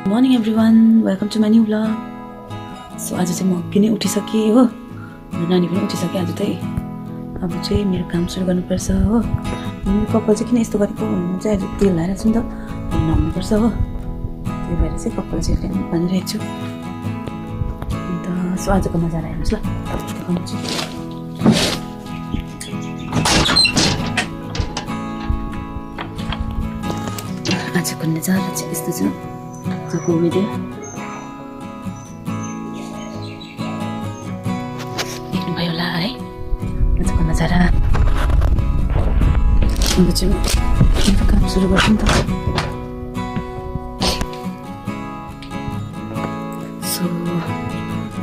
Morning everyone, welcome to my new vlog. So आज चाहिँ म अघि नै उठिसकेँ हो, नानी पनि उठिसकेँ। आज चाहिँ अब चाहिँ मेरो काम सुरु गर्नुपर्छ हो। मेरो कपाल चाहिँ किन यस्तो गरेको भन्नु चाहिँ आज तेल लगाएर छु नि त, नुहाउनुपर्छ हो। त्यही भएर चाहिँ कपाल चाहिँ फेरि भनिरहेको छु। अन्त सो आजको नजारा हेर्नुहोस् ल, देखाउँछु। आजको नजारा चाहिँ यस्तो छ। आजको वेदर देख्नुभयो होला है, आजको नजारा। अब चाहिँ मेरो काम सुरु गर्छु नि त। सो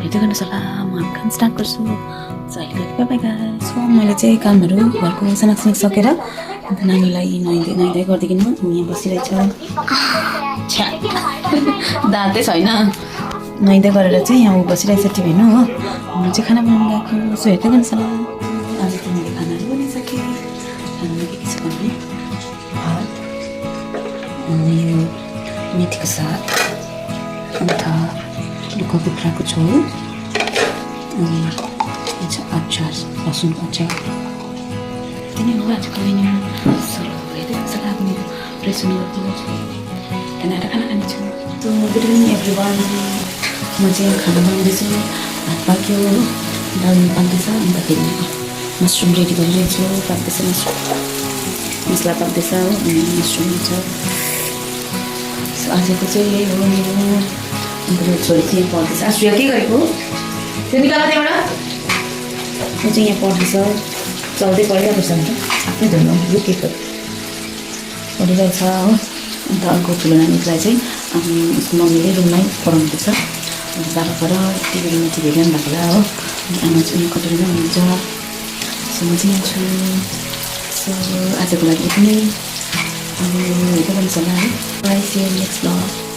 हेर्दै गर्नुहोस् होला, म काम स्टार्ट गर्छु। अहिले बाई गाइस। सो मैले चाहिँ कामहरू घरको सानाक सकेर अन्त नानीलाई नुहाइँदै गरिदिकन ऊ यहाँ बसिरहेछ। दाँतै छैन, नुहाइँदै गरेर चाहिँ यहाँ ऊ बसिरहेछ टिभी हेर्नु हो। म चाहिँ खाना बनाउनु गएको। सो हेर्दै गर्नुहोस् होला, आज त मैले खानाहरू बनाइसकेँ। खानामा के छ भने भात, अनि यो मेथीको साग, अन्त लुका कुखुराको झोल, अनि अचार, लसुनको अचार। त्यति नै हो आजको मेन्यु। सो हेर्दै गर्नुहोस् होला, मेरो ड्रेस हुनु त्यहाँनिर खाना खानेछु। So good evening everyone. म चाहिँ खाना बनाउँदैछु। भात पाक्यो, दाल पाक्दैछ, अन्त फेरि मसरुम रेडी गरिरहेछु। पाक्दैछ मसरुम, मसला पाक्दैछ हो, अनि मसरुम हुन्छ। सो आजको चाहिँ यही हो मेरो। अन्त मेरो छोरी चाहिँ पढ्दैछ। आज के गरेको त्यो निकाला त्यहाँबाट। म चाहिँ यहाँ पढ्दैछ, चल्दै पढिरहेको छ। अन्त आफ्नै धुनमा लुकेको पढिरहेछ हो। अन्त अर्को ठुलो नानीलाई चाहिँ उसको मम्मीले रुममै पढाउनुपर्छ। अन्त बाबा पर टिभी रुममा टिभी हेरिरहनु भएको होला हो। अनि आमा चाहिँ उयो कटोरीमा हुनुहुन्छ। सो म चाहिँ यहाँ छु। सो आजको लागि यति नै। अब हेर्दै गर्नुहोस् होला है। Bye, see you next blog.